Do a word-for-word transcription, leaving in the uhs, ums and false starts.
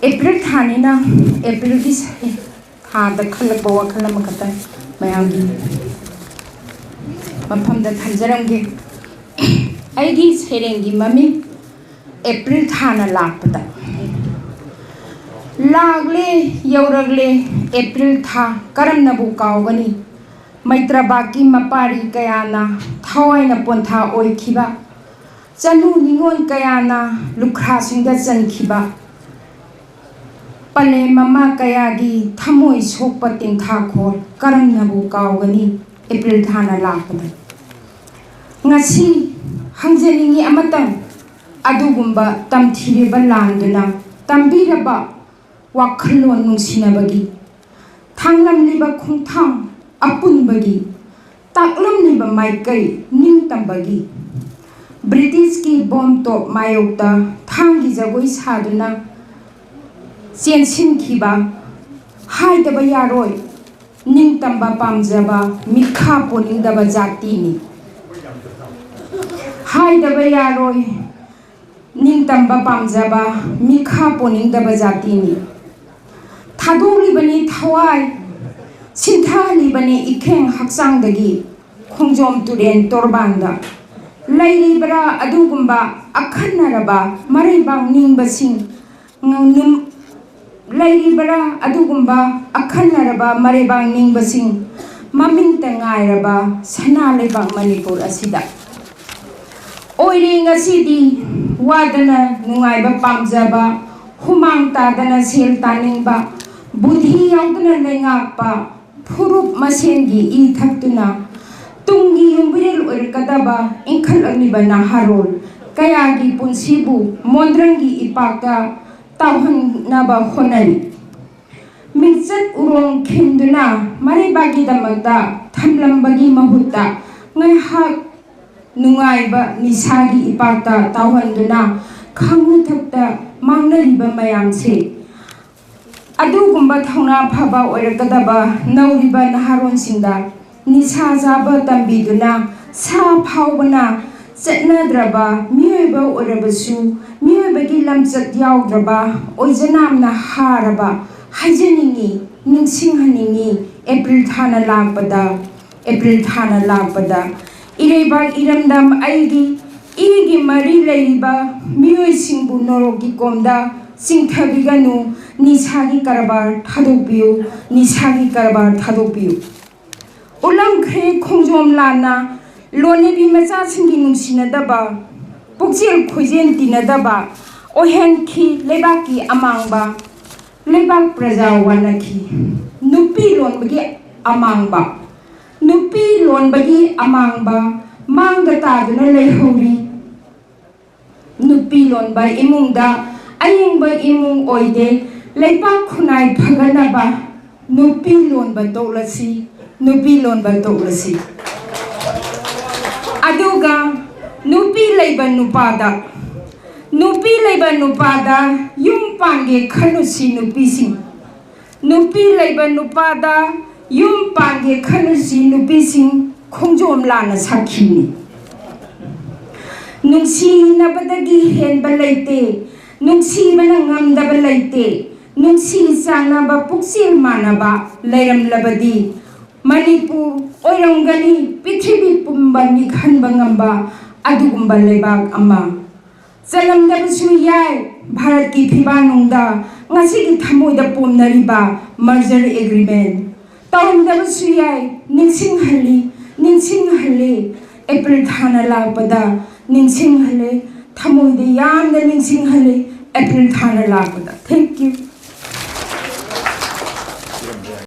April ꯊꯥꯅꯤꯅ ꯑꯦꯄ꯭ꯔꯤꯜꯒꯤ ꯊꯥꯗ ꯈꯜꯂꯛꯄ ꯋꯥꯈꯜ ꯑꯃꯈꯛꯇꯪ ꯃꯌꯥꯝꯒꯤ ꯃꯐꯝꯗ ꯊꯝꯖꯔꯝꯒꯦ꯫ ꯑꯩꯒꯤ ꯁꯩꯔꯦꯡꯒꯤ ꯃꯃꯤꯡ ꯑꯦꯄ꯭ꯔꯤꯜ ꯊꯥꯅ ꯂꯥꯛꯄꯗ꯫ ꯂꯥꯛꯂꯦ, ꯌꯧꯔꯛꯂꯦ ꯑꯦꯄ꯭ꯔꯤꯜ ꯊꯥ, ꯀꯔꯝꯅꯕꯨ ꯀꯥꯎꯒꯅꯤ? ꯃꯩꯇ꯭ꯔꯕꯥꯛꯀꯤ ꯃꯄꯥꯔꯤ ꯀꯌꯥꯅ ꯊꯋꯥꯏꯅ ꯄꯣꯟꯊꯥ ꯑꯣꯏꯈꯤꯕ, ꯆꯅꯨ ꯅꯤꯉꯣꯜ ꯀꯌꯥꯅ ꯂꯨꯈ꯭ꯔꯥꯁꯤꯡꯗ ꯆꯟꯈꯤꯕ, ꯄꯂꯦꯝ ꯃꯃꯥ ꯀꯌꯥꯒꯤ ꯊꯃꯣꯏ ꯁꯣꯛꯄ ꯇꯦꯡꯊꯥꯈꯣꯜ ꯀꯔꯝꯅꯕꯨ ꯀꯥꯎꯒꯅꯤ ꯑꯦꯄ꯭ꯔꯤꯜ ꯊꯥꯅ ꯂꯥꯛꯄꯗ? ꯉꯁꯤ ꯍꯪꯖꯅꯤꯡꯉꯤ ꯑꯃꯇꯪ, ꯑꯗꯨꯒꯨꯝꯕ ꯇꯝꯊꯤꯔꯕ ꯂꯥꯟꯗꯨꯅ ꯇꯝꯕꯤꯔꯕ ꯋꯥꯈꯜꯂꯣꯟ ꯅꯨꯡꯁꯤꯅꯕꯒꯤ, ꯊꯥꯡꯂꯝꯂꯤꯕ ꯈꯣꯡꯊꯥꯡ ꯑꯄꯨꯟꯕꯒꯤ, ꯇꯥꯛꯂꯝꯂꯤꯕ ꯃꯥꯏꯀꯩ ꯅꯤꯡꯇꯝꯕꯒꯤ, ꯕ꯭ꯔꯤꯇꯤꯁꯀꯤ ꯕꯣꯝ ꯇꯣꯞ ꯃꯥꯌꯣꯛꯇ ꯊꯥꯡꯒꯤ ꯖꯒꯣꯏ ꯁꯥꯗꯨꯅ ꯆꯦꯟꯁꯤꯟꯈꯤꯕ ꯍꯥꯏꯗꯕ ꯌꯥꯔꯣꯏ꯫ ꯅꯤꯡꯇꯝꯕ ꯄꯥꯝꯖꯕ ꯃꯤꯈꯥ ꯄꯣꯟꯅꯤꯡꯗꯕ ꯖꯥꯇꯤꯅꯤ꯫ ꯍꯥꯏꯗꯕ ꯌꯥꯔꯣꯏ, ꯅꯤꯡꯇꯝꯕ ꯄꯥꯝꯖꯕ ꯃꯤꯈꯥ ꯄꯣꯟꯅꯤꯡꯗꯕ ꯖꯥꯇꯤꯅꯤ꯫ ꯊꯥꯗꯣꯛꯂꯤꯕꯅꯤ ꯊꯋꯥꯏ, ꯁꯤꯟꯊꯍꯜꯂꯤꯕꯅꯤ ꯏꯈꯦꯡ ꯍꯛꯆꯥꯡꯗꯒꯤ ꯈꯣꯡꯖꯣꯝ ꯇꯨꯔꯦꯟ ꯇꯣꯔꯕꯥꯟꯗ꯫ ꯂꯩꯔꯤꯕ꯭ꯔꯥ ꯑꯗꯨꯒꯨꯝꯕ ꯑꯈꯟꯅꯔꯕ ꯃꯔꯩꯕꯥꯛ ꯅꯤꯡꯕꯁꯤꯡ? ꯅꯨꯝ-, ꯂꯩꯔꯤꯕ꯭ꯔꯥ ꯑꯗꯨꯒꯨꯝꯕ ꯑꯈꯟꯅꯔꯕ ꯃꯔꯩꯕꯥꯛ ꯅꯤꯡꯕꯁꯤꯡ? ꯃꯃꯤꯡꯇ ꯉꯥꯏꯔꯕ ꯁꯅꯥ ꯂꯩꯕꯥꯛ ꯃꯅꯤꯄꯨꯔ ꯑꯁꯤꯗ꯫ ꯑꯣꯏꯔꯦ ꯉꯁꯤꯗꯤ ꯋꯥꯗꯅ ꯅꯨꯡꯉꯥꯏꯕ ꯄꯥꯝꯖꯕ, ꯍꯨꯃꯥꯡ ꯇꯥꯗꯅ ꯁꯦꯜ ꯇꯥꯅꯤꯡꯕ, ꯕꯨꯙꯤ ꯌꯥꯎꯗꯅ ꯂꯩꯉꯥꯛꯄ, ꯐꯨꯔꯨꯞ ꯃꯁꯦꯟꯒꯤ ꯏ ꯊꯛꯇꯨꯅ ꯇꯨꯡꯒꯤ ꯌꯨꯝꯕꯤꯔꯦꯜ ꯑꯣꯏꯔꯛꯀꯗꯕ ꯏꯟꯈꯠꯂꯛꯂꯤꯕ ꯅꯍꯥꯔꯣꯜ ꯀꯌꯥꯒꯤ ꯄꯨꯟꯁꯤꯕꯨ ꯃꯣꯟꯗ꯭ꯔꯪꯒꯤ ꯏꯄꯥꯛꯇ ꯇꯥꯎꯍꯟꯅꯕ ꯍꯣꯠꯅꯔꯤ꯫ ꯃꯤꯡꯆꯠ ꯎꯔꯣꯡ ꯈꯤꯟꯗꯨꯅ ꯃꯔꯩꯕꯥꯛꯀꯤꯗꯃꯛꯇ ꯊꯝꯂꯝꯕꯒꯤ ꯃꯍꯨꯠꯇ ꯉꯥꯏꯍꯥꯛ ꯅꯨꯡꯉꯥꯏꯕ ꯅꯤꯁꯥꯒꯤ ꯏꯄꯥꯛꯇ ꯇꯥꯎꯍꯟꯗꯨꯅ ꯈꯥꯉꯨ ꯊꯛꯇ ꯃꯥꯡꯅꯔꯤꯕ ꯃꯌꯥꯝꯁꯦ, ꯑꯗꯨꯒꯨꯝꯕ ꯊꯧꯅꯥ ꯐꯕ ꯑꯣꯏꯔꯛꯀꯗꯕ ꯅꯧꯔꯤꯕ ꯅꯍꯥꯔꯣꯟꯁꯤꯡꯗ ꯅꯤꯁꯥ ꯆꯥꯕ ꯇꯝꯕꯤꯗꯨꯅ ꯁꯥ ꯐꯥꯎꯕꯅ ꯆꯠꯅꯗ꯭ꯔꯕ ꯃꯤꯑꯣꯏꯕ ꯑꯣꯏꯔꯕꯁꯨ, ꯃꯤꯑꯣꯏꯕꯒꯤ ꯂꯝꯆꯠ ꯌꯥꯎꯗ꯭ꯔꯕ, ꯑꯣꯏꯖꯅꯥꯝꯅ ꯍꯥꯔꯕ ꯍꯥꯏꯖꯅꯤꯡꯉꯤ, ꯅꯤꯡꯁꯤꯡꯍꯟꯅꯤꯡꯉꯤ꯫ ꯑꯦꯄ꯭ꯔꯤꯜ ꯊꯥꯅ ꯂꯥꯛꯄꯗ, ꯑꯦꯄ꯭ꯔꯤꯜ ꯊꯥꯅ ꯂꯥꯛꯄꯗ ꯏꯔꯩꯕꯥꯛ ꯏꯔꯝꯗꯝ ꯑꯩꯒꯤ ꯏꯒꯤ ꯃꯔꯤ ꯂꯩꯔꯤꯕ ꯃꯤꯑꯣꯏꯁꯤꯡꯕꯨ ꯅꯣꯔꯣꯛꯀꯤ ꯀꯣꯝꯗ ꯆꯤꯡꯊꯕꯤꯒꯅꯨ꯫ ꯅꯤꯁꯥꯒꯤ ꯀꯔꯕꯥꯔ ꯊꯥꯗꯣꯛꯄꯤꯌꯨ, ꯅꯤꯁꯥꯒꯤ ꯀꯔꯕꯥꯔ ꯊꯥꯗꯣꯛꯄꯤꯌꯨ꯫ ꯎꯠꯂꯝꯈ꯭ꯔꯦ ꯈꯣꯡꯖꯣꯝ ꯂꯥꯟꯅ ꯂꯣꯟꯅꯕꯤ ꯃꯆꯥꯁꯤꯡꯒꯤ ꯅꯨꯡꯁꯤꯅꯗꯕ, ꯄꯨꯛꯆꯦꯜ ꯈꯣꯏꯖꯦꯜ ꯇꯤꯟꯅꯗꯕ ꯑꯣꯏꯍꯟꯈꯤ꯫ ꯂꯩꯕꯥꯛꯀꯤ ꯑꯃꯥꯡꯕ, ꯂꯩꯕꯥꯛ ꯄ꯭ꯔꯖꯥ ꯋꯥꯅꯈꯤ꯫ ꯅꯨꯄꯤ ꯂꯣꯟꯕꯒꯤ ꯑꯃꯥꯡꯕ, ꯅꯨꯄꯤ ꯂꯣꯟꯕꯒꯤ ꯑꯃꯥꯡꯕ ꯃꯥꯡꯗ ꯇꯥꯗꯨꯅ ꯂꯩꯍꯧꯔꯤ꯫ ꯅꯨꯄꯤ ꯂꯣꯟꯕ ꯏꯃꯨꯡꯗ ꯑꯌꯦꯡꯕ ꯏꯃꯨꯡ ꯑꯣꯏꯗꯦ꯫ ꯂꯩꯄꯥꯛ ꯈꯨꯟꯅꯥꯏ ꯐꯒꯠꯅꯕ ꯅꯨꯄꯤ ꯂꯣꯟꯕ ꯇꯣꯛꯂꯁꯤ, ꯅꯨꯄꯤ ꯂꯣꯟꯕ ꯇꯣꯛꯂꯁꯤ꯫ ꯑꯗꯨꯒ ꯅꯨꯄꯤ ꯂꯩꯕ ꯅꯨꯄꯥꯗ, ꯅꯨꯄꯤ ꯂꯩꯕ ꯅꯨꯄꯥꯗ ꯌꯨꯝ ꯄꯥꯟꯒꯦ ꯈꯜꯂꯨꯁꯤ ꯅꯨꯄꯤꯁꯤꯡ꯫ ꯅꯨꯄꯤ ꯂꯩꯕ ꯅꯨꯄꯥꯗ ꯌꯨꯝ ꯄꯥꯟꯒꯦ ꯈꯜꯂꯨꯁꯤ ꯅꯨꯄꯤꯁꯤꯡ, ꯈꯣꯡꯖꯣꯝ ꯂꯥꯟꯅ ꯁꯥꯈꯤꯅꯤ꯫ ꯅꯨꯡꯁꯤꯅꯕꯗꯒꯤ ꯍꯦꯟꯕ ꯂꯩꯇꯦ, ꯅꯨꯡꯁꯤꯕꯅ ꯉꯝꯗꯕ ꯂꯩꯇꯦ꯫ ꯅꯨꯡꯁꯤ ꯆꯥꯟꯅꯕ, ꯄꯨꯛꯆꯦꯜ ꯃꯥꯟꯅꯕ ꯂꯩꯔꯝꯂꯕꯗꯤ ꯃꯅꯤꯄꯨꯔ ꯑꯣꯏꯔꯝꯒꯅꯤ ꯄ꯭ꯔꯤꯊꯤꯕꯤ ꯄꯨꯝꯕ ꯅꯤꯛꯍꯟꯕ ꯉꯝꯕ ꯑꯗꯨꯒꯨꯝꯕ ꯂꯩꯕꯥꯛ ꯑꯃ꯫ ꯆꯠꯂꯝꯗꯕꯁꯨ ꯌꯥꯏ ꯚꯥꯔꯠꯀꯤ ꯐꯤꯕꯥꯟꯅꯨꯡꯗ ꯉꯁꯤꯒꯤ ꯊꯃꯣꯏꯗ ꯄꯣꯝꯅꯔꯤꯕ merger agreement꯫ ꯇꯧꯔꯝꯗꯕꯁꯨ ꯌꯥꯏ꯫ ꯅꯤꯡꯁꯤꯡꯍꯜꯂꯤ, ꯅꯤꯡꯁꯤꯡꯍꯜꯂꯤ꯫ ꯑꯦꯄ꯭ꯔꯤꯜ ꯊꯥꯅ ꯂꯥꯛꯄꯗ ꯅꯤꯡꯁꯤꯡꯍꯜꯂꯤ꯫ ꯊꯃꯣꯏꯗ ꯌꯥꯝꯅ ꯅꯤꯡꯁꯤꯡꯍꯜꯂꯤ꯫ ꯑꯦꯄ꯭ꯔꯤꯜ ꯊꯥꯅ ꯂꯥꯛꯄꯗ꯫ Thank you꯫